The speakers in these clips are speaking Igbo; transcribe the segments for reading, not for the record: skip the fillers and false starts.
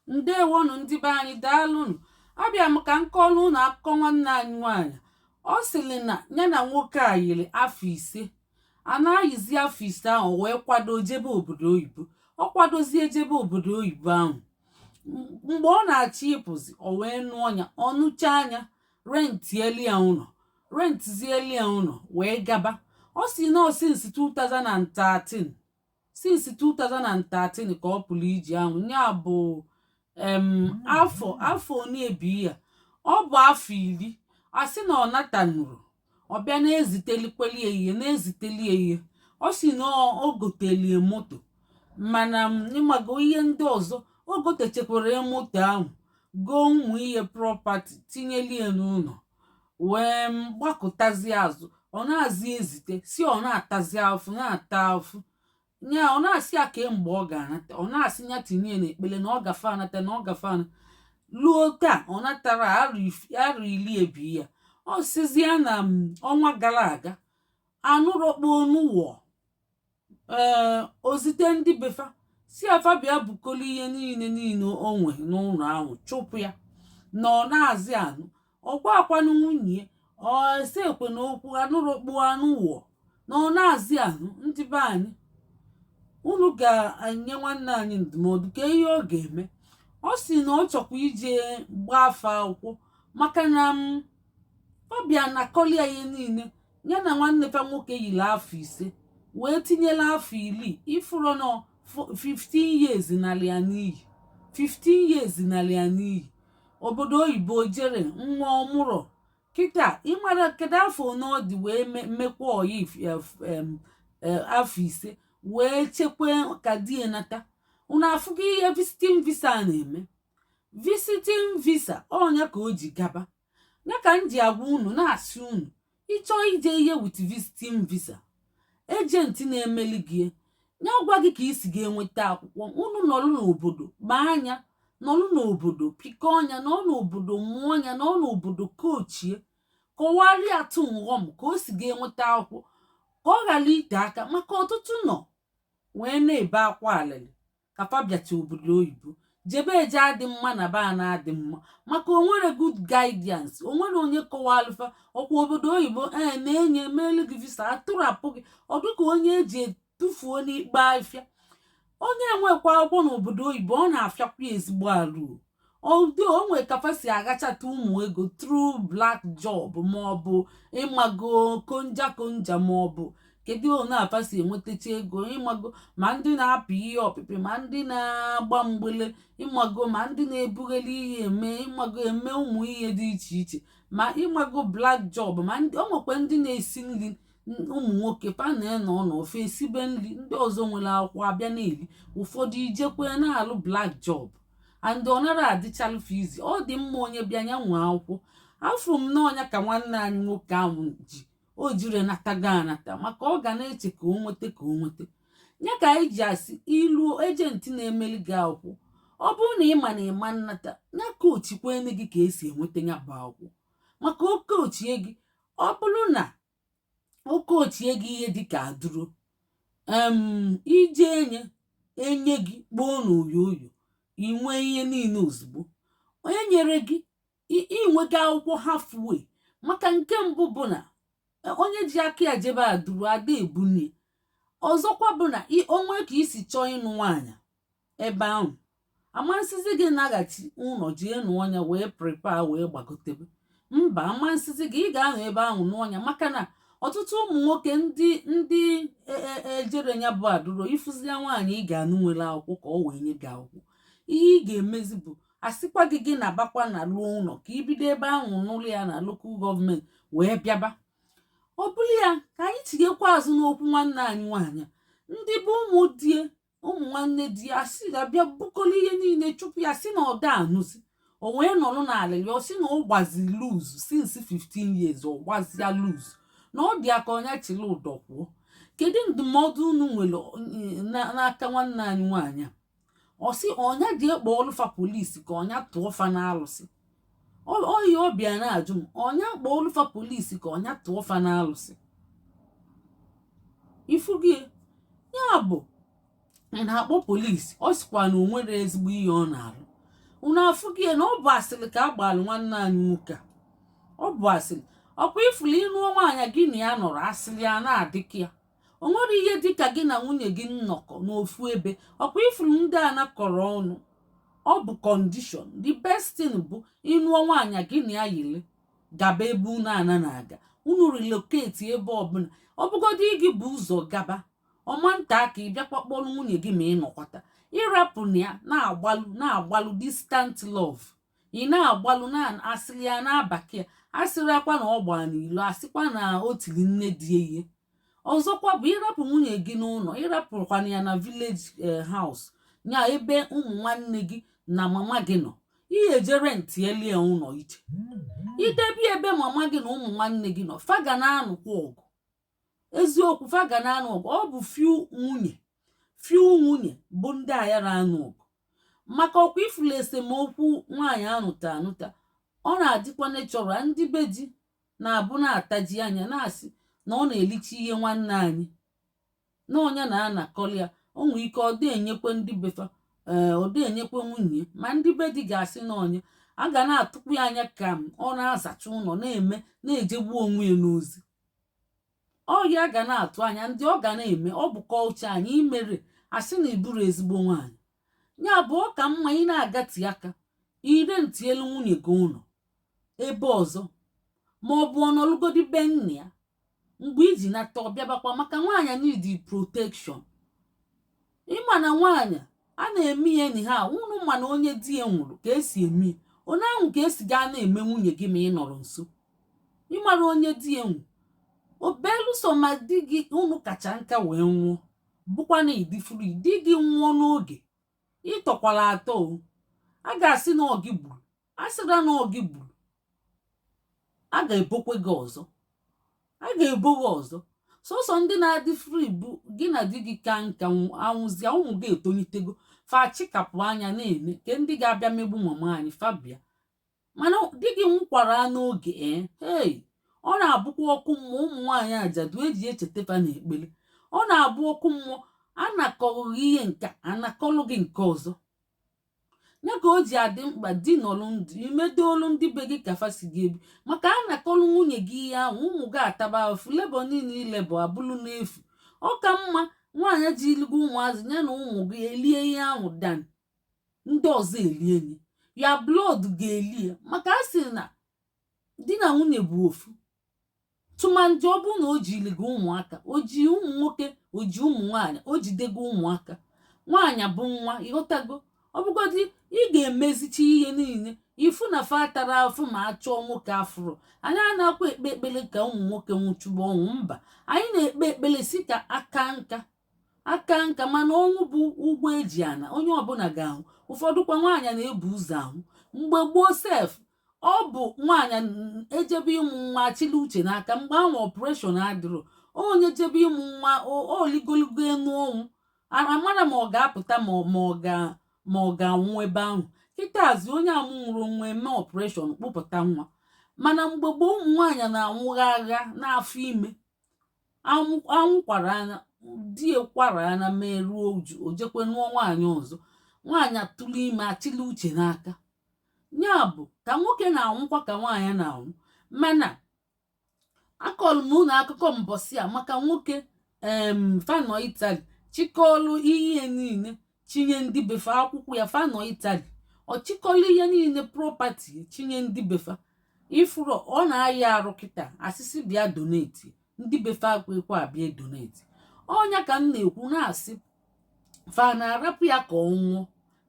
Ndewonụ, ndị be anyị, daalụnụ. Abịa m ka m kọọrọ unu akụkọ nwanne anyị nwaanyị. Ọ sịrị na ya na nwoke a yiri afọ 5, a na-ayizi afọ 5 ahụ wee kwado jebe obodo oyibo. Ọ kwadozie jebe obodo oyibo ahụ, mgbe ọ na-achọ ịpụzi, o wee nụọ ya. Ọ nụcha anya, rentieli ya ụlọ, rentizieli ya ụlọ wee gaba. Ọ si na since 2013, since 2013 ka ọ pụrụ iji ahụ. Ya bụ afọ one ebi ya, ọ bụ afọ 10. A sị na ọ natanụrụ, ọ bịa na-ezitelikweli ya ihe, na-eziteli ya ihe. Ọ sị na o gotelie moto, mana ịmago ihe ndị ọzọ o gotechekwara ya, moto ahụ, goo ụmụ ihe property tinyelie n'ụlọ, wee gbakọtazie azụ. Ọ na-azị ezite si ọ na-atazi afụ, na-ata afụ nya. Ọ na-asị ya kemgbe ọ ga-anata, ọ na-asị ya tinye n'ekpele na ọ gafe anata, na ọ gafe anata. Luo taa ọ natara. Arọ 10 ebi ya. Ọ sizie na ọnwa gara aga anụrọkpo n'ụwa, ee, ozite ndị befa si afa bịa bukolo ihe niile niile o nwe n'ụlọ ahụ, chụpụ ya na ọ na-azị anụ. Ọkwa akwanụ nwunye ọ ese ekwe na okwu anụrọkpo anụ wụọ na ọ na-azị anụ. Ndị be anyị, unu ga-enye nwanne anyị ndụmọdụ ka ihe ọ ga-eme. Ọ sị na ọ chọkwa ije gbaa afa akwụkwọ, maka na m ọ na kọlia ihe niile ya na nwanne fa nwoke yiri afọ 5 wee tinyela afọ 10. Ifuru nọ 15 years nalị ya n'iyi, 15 years nalị ya n'iyi. Obodo oyibo jere nwa ọmụrọ kịta. Ịmara kedu afọ one ọ dị wee mekwa oyi afọ 5 wee chekwa ka di ya nata? Unu afụgo ihe visiting visa na-eme? Visiting visa ọnya ka o ji gaba ya. Ka m ji agwa unu, na-asị unu, ịchọọ ije ihe with visiting visa, agent na-emeli gị ya gwa gị ka isi ga-enweta akwụkwọ. Unu nọrọ n'obodo gbaa anya, nọrọ n'obodo pịkọ ọnya, nọ n'obodo mụọ ọnya, nọ n'obodo kochie, kọwarịa atụ nghọm ka o si ga-enweta akwụkwọ, ka ọ ghara ite aka, maka ọtụtụ nọ wee na-ebe akwa alịlị ka fa bịacha obodo oyibo jebe eje adị mma na ba na-adị mma, maka onwere good guidance, onwere onye kọwalụfa ọkwa obodo oyibo ee na-enye emeelu gị visa, atụrapụ gị. Ọ dịka onye eji etufuo n'ikpe afịa. Onye enwekwa akwụkwọ n'obodo oyibo, ọ na-afịakwa ezigbo arụ. Ọdụ onwe kafa si aghachata ụmụ ego through black job, maọbụ ịmago konja konja, maọbụ kedu one afa si enwetacha ego. Ịmago ma ndị na-apị ihe ọpịpị, ma ndị na-agba mgbele, ịmago ma ndị na-ebugheli ihe eme, ịmago eme ụmụ ihe dị iche iche, ma ịmago black job, ma ndị o nwekwa ndị na-esi nri. Ụmụ nwoke fa na-enọ n'ofe esibe nri, ndị ọzọ nwere akwụkwọ abịa na-eri. Ụfọdụ ijekwe na-alụ black job and ọ nara adịchalụ easy. Ọ dị mma onye bịa ya nwee akwụkwọ. Afọ m n'ọnya ka nwanne anyị nwoke ahụ ji o jiri natago anata, maka ọ ga na-eche ka o nweta, ka o nweta ya. Ka anyị ji asị ilu agent na-emeli gị akwụkwọ, ọ bụrụ na ị ma na ịma nnata ya, kochikwene gị ka esi enweta ya bụ akwụkwọ, maka oke ochie gị. Ọ bụrụ na oke ochie gị ihe dịka adụro ije enye enye gị kpoo n'oyoyo, inwe ihe niile ozugbo onye nyere gị, inwega akwụkwọ halfway. Maka nke mbụ bụ na onye ji aka ya jebe adụrụ ada ebunie. Ọzọkwa bụ na onwe ka isi chọọ ịnụ nwaanyị ebe ahụ, amansizi gị naghachi ụlọ jee nụọ ya wee prepare wee gbagotebe. Mba, amansizi gị, ị ga-anọ ebe ahụ nụọ ya, maka na ọtụtụ ụmụ nwoke ndị ejere ya bụ adụro ịfụzi ya nwaanyị ị ga-anụ nwere akwụkwọ ka ọ wee nye gị akwụkwọ. Ihe ị ga-emezi bụ asịkwa gị, gị na-abakwa na lụọ ụlọ ka ibido ebe ahụ n'ụlọ ya na local government wee bịaba. Ọ bụrụ ya ka anyị tinyekwa azụ n'okwu nwanne anyị nwaanyị, ndị bụ ụmụ die, ụmụ nwanne di ya sị abịa bukọrọ ihe niile, chụpụ ya, si na ọda anụzi. O wee nọrọ n'alịrị. Ọ sị na ọ gbazi loose since 15 years, ọ gbazia loose na ọ dị aka ọnya chịrị ụdọ kwuo. Kedu ndụmọdụ unu nwere n'aka nwanne anyị nwaanyị a? Ọ sị ọnya ji ekpo ọlụfa polisi ka ọnya tụọ fa n'alụsị. Oyi ọbịa na-ajụ m, ọnya kpọọ ọlụfa polisi ka ọnya tụọ fa n'alụsị. Ifugie ya bụ ị na-akpọ polisi, ọ sịkwa na o nwere ezigbo ihe ọ na-alụ. Unu afụghị ya na ọ bụ asịrị ka a gbalụ nwanne anyị nwoke a. Ọ bụ asịrị. Ọkwa ifulu ịnụọ nwaanyị gị na ya nọrọ, asịrị a na-adịka ya. O nwere ihe dịka gị na nwunye gị nnọkọ n'ofu ebe. Ọkwa ifulu ndị a nakọrọ ọnụ, ọ bụ condition. The best thing bụ ịnụọ nwaanyị, gị na ya yiri gaba ebe unu ana na-aga, unu relocate ebe ọbụla. Ọ bụgodị gị bụ ụzọ gaba ọma nta aka, ịbịakwa kpọrọ nwunye gị. Ma ị nọkwata, ịrapụ na ya na-agbalụ na-agbalụ distant love, ị na-agbalụ na asịrị ya na-abaki ya. Asịrị akwa na ọ gbaa n'ilo, asịkwa na o tiri nne di ya ihe. Ọzọkwa bụ ịrapụ nwunye gị n'ụlọ, ịrapụkwana ya na village house nya ebe ụmụ nwanne gị na mama gị nọ. Ihe eje rent elie ụlọ iche, idebi ebe mama gị na ụmụ nwanne gị nọ, fa ga na-anụkwa ọgụ. Eziokwu, fa ga na-anụ ọgụ. Ọ bụ few nwunye bụ ndị ayara anụ ọgụ, maka ọkwa ifulu esemokwu nwaanyị anụta anụta, ọ na-adịkwa natural. Ndị be di na-abụ na-ataji anya, na-asị na ọ na-elicha ihe nwanne anyị na ọnya na-anakọli ya. O nwere ike ọ dị enyekwe ndị befa, ee, ọ dị enyekwe nwunye, ma ndị be di ga-asị na ọnya a ga na-atụkwu ya anya ka ọ na-azacha ụlọ, na-eme, na-ejegbu onwe ya n'ozi. Ọya ga na-atụ anya ndị ọ ga na-eme. Ọ bụ kọlchọ anyị imere asị na iburu ezigbo nwaanyị. Ya bụ, ọ ka mma ị na-agati aka ire ntị elu nwunye gị ụlọ ebe ọzọ, ma ọ bụ ọnọlụgodi be nna ya mgbe iji nata ọbịabakwa, maka nwaanyị need protection. Ịma na nwaanyị a na-eme ihe ni ha unu ma na onye di ya nwụrụ ka esi eme ya, onye ahụ ka esi gaa na-eme nwunye gị ma ị nọrọ nso. Ịmara onye di ya nwụ obeluso ma di gị unu kacha nka wee nwụọ, bụkwa na ịdị free. Di gị nwụọ n'oge ịtọkwara atọ, o a ga-asị na ọ gị gburu, a sịra na ọ gị gburu, a ga-ebokwe gị ọzọ, a ga-ebo gị ọzọ. Sọsọ ndị na-adị free bụ gị na di gị ka nka anwụzia, ụmụ gị etolitego, fa chịkapụ anya na-eme ke ndị ga-abịa megbu mama anyị fabia. Mana di gị nwụkwara n'oge, ee, hei, ọ na-abụkwa ọkụ mmụọ. Ụmụ nwaanyị ajadu eji echetafa n'ekpere, ọ na-abụ ọkụ mmụọ. Anakọghị ihe nka, anakọlụ gị nke ọzọ. Ya ka o ji adị mkpa di nọlụ ndụ, imedolu ndị be gị ka fa si gị ebi, maka anakọlụ nwunye gị ihe ahụ, ụmụ gị ataba afụ. Labour niile ilebụ abụlụ n'efu. Ọ ka mma nwaanyị ji iligo ụmụazị ya na ụmụ gị elie ihe ahụ dan ndị ọzọ elie nye ya. Blood ga-elie, maka a sị na di na nwunye bụ ofu. Tụmandị ọ bụrụ na o jiri gị ụmụaka, o ji ụmụ nwoke, o ji ụmụ nwaanyị, o jidego ụmụaka nwaanyị bụ nwa, ịghọtago? Ọ bụgodị ị ga-emezicha ihe niile, ifu na fa tara afụ ma a chọọ nwoke afụrụ. Anyị a na-akwa ekpe ekpere ka ụmụ nwoke nwụchugbu ọnwụ, mba. Anyị na-ekpe ekpere si ka aka nka, aka nka, mana ọnwụ bụ ụgwọ eji ana onye ọbụla ga-ahụ. Ụfọdụ kwa nwaanyị na-ebu ụzọ ahụ. Mgbe gboo sef, ọ bụ nwaanyị ejebe ịmụ nwa achịla uche n'aka. Mgbe ahụ operation adịrọ, onye jebe ịmụ nwa oligoligo enu ọnwụ, amara ma ọ ga-apụta, ma ọ ga-anwụ ebe ahụ. Kịtazi onye amụnwụrụ nwa eme operation kpụpụta nwa. Mana mgbe gboo, ụmụ nwaanyị na-anwụgha agha n'afọ ime. Anwụ kwara anya di kwara anya mee ruo uju, o jekwe nụọ nwaanyị ọzọ. Nwaanyị atụrụ ime achịla uche n'aka. Ya bụ ka nwoke na-anwụkwa ka nwaanyị na-anwụ. Mana akọlụ m unu akụkọ mbọsị a maka nwoke em fanọ Itali chịkọlụ ihe niile chinye ndị befa akwụkwọ ya. Fanọ Itali, ọ chịkọlụ ihe niile, property, chinye ndị befa. Ifuru ọ na-aya arụ kịta, asịsị bịa donate, ndị befa akwekwa abịa donate. Ọnya ka m na-ekwu, na-asị fa na-arapụ ya ka ọ nwụọ,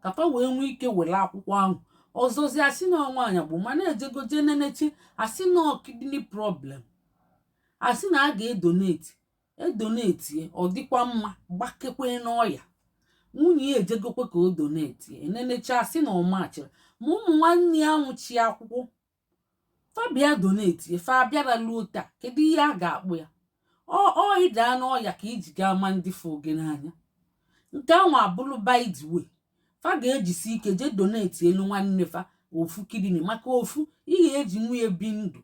ka fa wee nwee ike were akwụkwọ ahụ. Ọzọzi, asị na nwaanyị bụ mana ejegoje neneche, asị na kidney problem, asị na a ga-edonate. Edonate, ọ dịkwa mma, gbakekwe n'ọya. Nwunye ya ejegokwe ka o donate, enenecha, asị na ọmachịrị. Ma ụmụ nwanne ya nwụchi akwụkwọ fabia donate, fa abịara luo taa. Kedu ihe a ga-akpụ ya? Ọ ịda n'ọya ka iji gaa ma ndị fụ gị n'anya. Nke ahụ abụrụ by the way. Fa ga-ejisi ike jee donate elu nwanne fa ofu kidney, maka ofu ị ga-eji nwunye bi ndụ,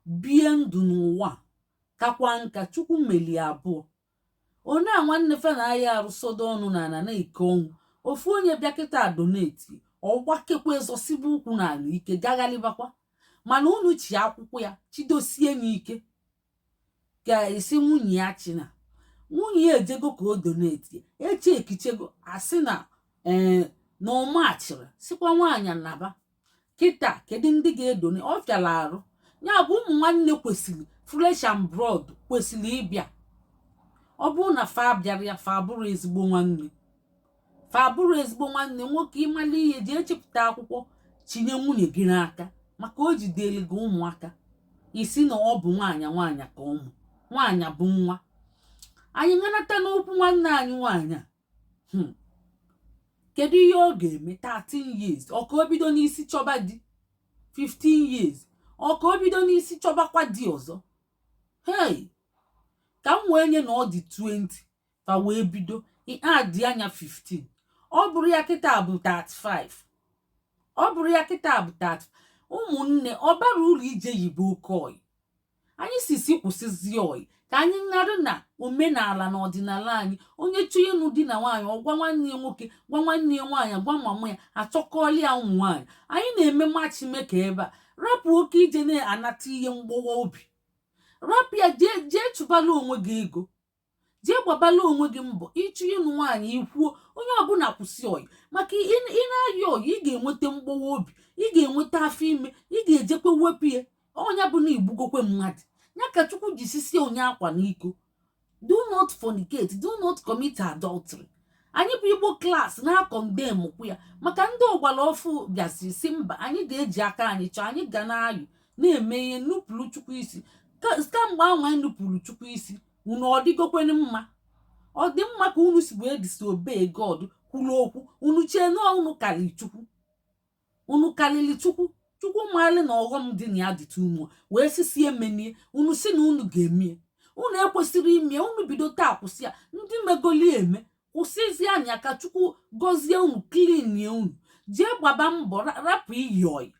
bie ndụ n'ụwa kakwa nka. Chukwu melie abụọ onye a nwanne fa na-aya arụsọdo ọnụ na ana na-eke ọnwụ. Ofu onye bịa kịta donate, Ọ gbakekwe, zọsibe ụkwụ n'ala ike, gagharịbakwa. Mana unu chi akwụkwọ ya chidosie ya ike ka esi nwunye ya china. Nwunye ya ejego ka o donate, eche ekichego, asị na ee, na ọmachịrị sikwa nwaanyị naba. Kịta kedu ndị ga-edone? Ọ fịara arụ. Ya bụ, ụmụ nwanne kwesịrị, flesh and blood kwesịrị ịbịa. Ọ bụrụ na fa bịara ya, fa bụrụ ezigbo nwanne, fa bụrụ ezigbo nwanne. Nwoke, ịmala ihe, jee chepụta akwụkwọ chinye nwunye gị n'aka, maka o jidere gị ụmụaka. Isi na ọ bụ nwaanyị, nwaanyị ka ụmụ nwaanyị bụ nwa anyị. Nganata n'okwu nwanne anyị nwaanyị a, Kedu ihe ọ ga-eme? 13 years, ọ ka o bido n'isi chọba di? 15 years, ọ ka o bido n'isi chọbakwa di ọzọ? Hey, ka m wee nye na ọ dị 20 fa wee bido adị anya 15, ọ bụrụ ya kịta bụ 35, ọ bụrụ ya kịta bụ 30. Ụmụnne, ọ bara uru ije yibe oke oyi. Anyị si kwụsịzie oyi, ka anyị ṅarụ na omenala na ọdịnala anyị. Onye chọọ ịnụ di na nwaanyị, ọ gwa nwanne ya nwoke, gwa nwanne ya nwaanyị, gwa mama ya, achọkọọla ya ụmụ nwaanyị. Anyị na-eme matchmaker ebe a. Rapụ oke ije na-anata ihe mgbawa obi, rapụ ya. Jee, jee chụbala onwe gị ego, jee gbabala onwe gị mbọ. Ịchọ ịnụ nwaanyị, ikwuo. Onye ọbụla kwụsị oyi, maka ị na-ayị oyi, ị ga-enweta mgbawa obi, ị ga-enweta afọ ime, ị ga-ejekwe wepụ ya. Ọnya bụ na igbugokwe mmadụ. Ya ka Chukwu ji sisi onye akwa n'iko, "Do not fornicate, do not commit adultery." Anyị bụ Igbo Class na-acondemn kwu ya, maka ndị ọgbara ọfụ bịazi si mba, anyị ga-eji aka anyị chọọ, anyị ga na-ayị na-eme ihe nupụrụ Chukwu isi. Kamgbe ahụ anyị nupụrụ Chukwu isi, unu ọ dịgokwenu mma? Ọ dị mma ka unu si wee disobey God, kwuru okwu unu chee na unu karịrị Chukwu? Unu karịrị Chukwu? Chukwu maali na ọghọm dị na ya dịtụ umu wee sisi emenie, unu si na unu ga-emie. Unu ekwesịrị ime. Unu bido taa kwụsị ya. Ndị megoli eme, kwụsịzi anya, ka Chukwu gọzie unu, cleanie unu. Jee gbaba mbọ, rapụ iyi oyi,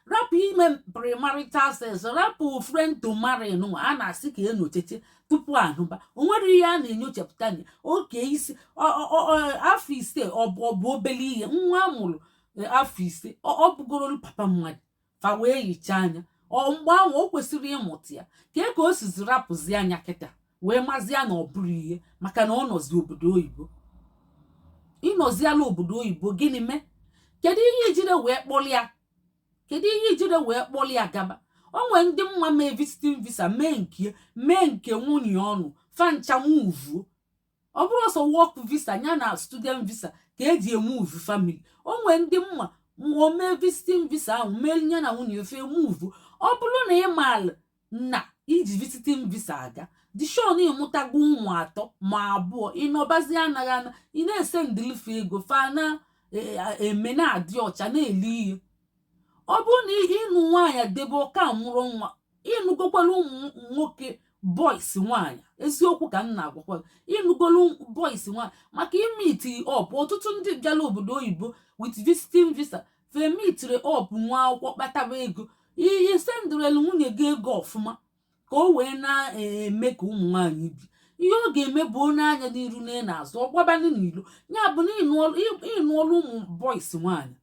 rapụ ime premarital sex, rapụ friend to marry. Nụnwa a na-asị ka enyocheche tupu anụba, o nwere ihe a na-enyochapụta na oke isi afọ 5 ọ bụ obele ihe. Nwa amụrụ afọ 5, ọ bụgoro papa mmadụ. Fa wee hichaa anya ọ mgbe ahụ o kwesịrị ịmụta ya ka o sizi rapụzi anya kịta wee mazie na ọ bụrụ ihe, maka na ọ nọzi obodo oyibo. Ịnọziala obodo oyibo, gịnị mee? Kedu ihe ijire wee kpọlịa? Kedu ihe ijire wee kpọlịa gaba? O nwee ndị mma mee visiting visa, mee nke, mee nke nwunye ọnụ fancha muvuo. Ọ bụrụ sọ work visa ya na student visa ka eji emove family. O nwee ndị mma o mee visiting visa ahụ, mee ya na nwunye ofe move. Ọ bụrụ na ị maala na iji visiting visa aga dishon, ịmụtago ụmụ atọ ma abụọ, ịnọbazi anaghị ana, ị na-ese ndilife ego fa na eme na-adị ọcha na-eli ihe. Ọ bụrụ na ịnụ nwaanyị debe ọka mụrụ nwa, ịnụgokwala ụmụ nwoke boys nwaanyị. Eziokwu ka m na-agwakwa gị. Ịnụgolu boys nwaanyị maka imeet up. Ọtụtụ ndị bịara obodo oyibo with visiting visa fe meetiri up nwa akwụkwọ, kpataba ego. Ihe sendịrelu nwunye gị ego ọfụma ka o wee na-eme ka ụmụ nwaanyị bi. Ihe ọ ga-eme bụ onye anya n'iru na n'azụ, ọgbabanụ n'ilo. Ya bụ na ịnụọlụ ụmụ boys nwaanyị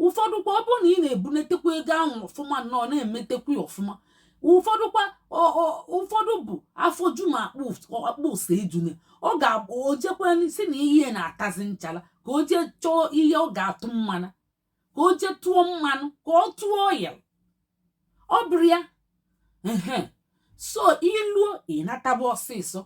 ụfọdụ kwa, ọ bụrụ na ị na-ebunetekwa ego ahụ ọfụma nnọọ, na-emetekwa ya ọfụma. Ụfọdụ kwa, ụfọdụ bụ afọ ju ma akpụ ụsa ejune, ọ ga-abụ o jekwa si na ihe na-atazi nchara, ka o jee chọọ ihe ọ ga-atụ mmanụ, ka o jee tụọ mmanụ, ka ọ tụọ ya. Ọ bụrụ ya ehe, so iluo, ịnataba ọsịsọ.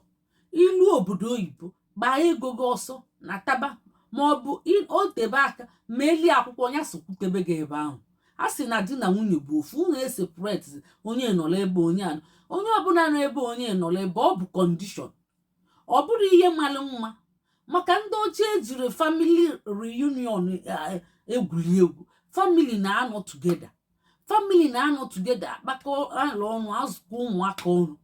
Ilu obodo oyibo, gbaa ego gị ọsọ nataba, ma ọ bụ o tebe aka ma elie akwụkwọ ya sokwutebe gị ebe ahụ. A sị na di na nwunye bụ ofu. Unu eseparate, onye nọrọ ebe onye anọ, onye ọbụla nọ ebe onye nọrọ ebe ọ bụ condition. Ọ bụrụ ihe mara mma maka ndị ochie ejiri family reunion egwuri egwu. Family na-anọ together, family na-anọ together, akpakọ alụ ọnụ, azụkọ ụmụaka ọnụ.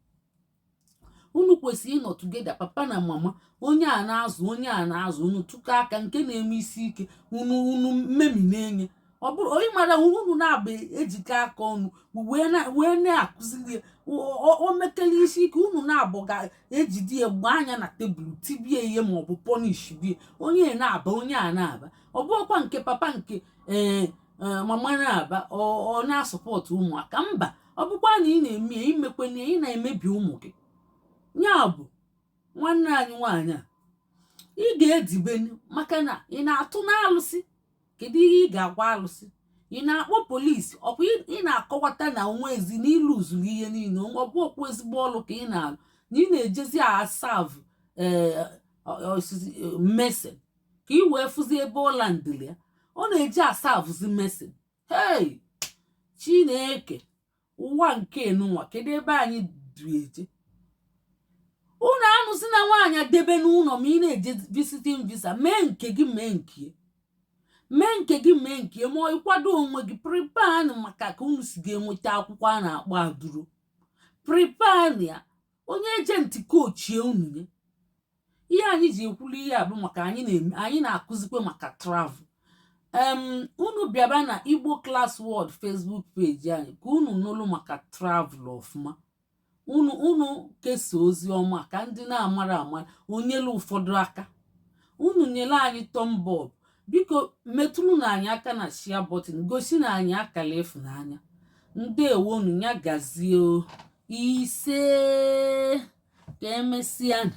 Unu kwesịrị ịnọ together, papa na mama, onye a na-azụ, onye a na-azụ. Unu tụkọ aka nke na-eme isi ike, unu mmemi na-enye. Ọ bụrụ onye mara unu na-abụ ejikọ aka ọnụ wee na-akụziri ya, o mekele isi ike, unu na-abụ ga-ejide ya, gbaa anya na tebụl, tibie ihe maọbụ punish bie onye na-aba, onye a na-aba. Ọ bụrụkwa nke papa nke Ee, mama na-aba ọ na-asupport ụmụaka. Mba, ọ bụkwa na ị na-eme ya, imekwana ya, ị na-emebi ụmụ gị. Ya bụ, nwanne anyị nwaanyị a, ị ga-edibenu, maka na ị na-atụ n'alụsị. Kedu ihe ị ga-agwa alụsị? Ị na-akpọ polisi? Ọkwa ị na-akọwata na onwe ezi na ilu zuru ihe niile. Ọ bụ okwu ezigbo ọlụ ka ị na-alụ, na ị na-ejezi aserve ee mason ka ị wee fụzi ebe ọ landịrị ya. Ọ na-eji aservezi mason. Hei, Chineke! Ụwa nke nụnwa, kedu ebe anyị du eje? Unu anụzi na nwaanyị debe n'ụlọ ma ị na-eje visiting visa. Mee nke gị, mee nke, mee nke gị, mee nke ma ịkwado onwe gị. Prepare maka ka unu si ga-enweta akwụkwọ a na-akpọ aduro. Prepare ya, onye agent coachie unu nye ihe anyị ji ekwulu. Ihe a bụ maka anyị na-eme, anyị na-akụzikwa maka travel. Unu bịaba na Igbo Class World Facebook page anyị ka unu nụlụ maka travel ọfụma. Unu kesa ozi ọma ka ndị na-amara amara onyelu ụfọdụ aka. Unu nyere anyị thumb up, biko. Metụrụ na anyị aka na share button, gosi na anyị akara ịfụnanya. Ndewonu, ya gazie o. Ise, ka emesịa.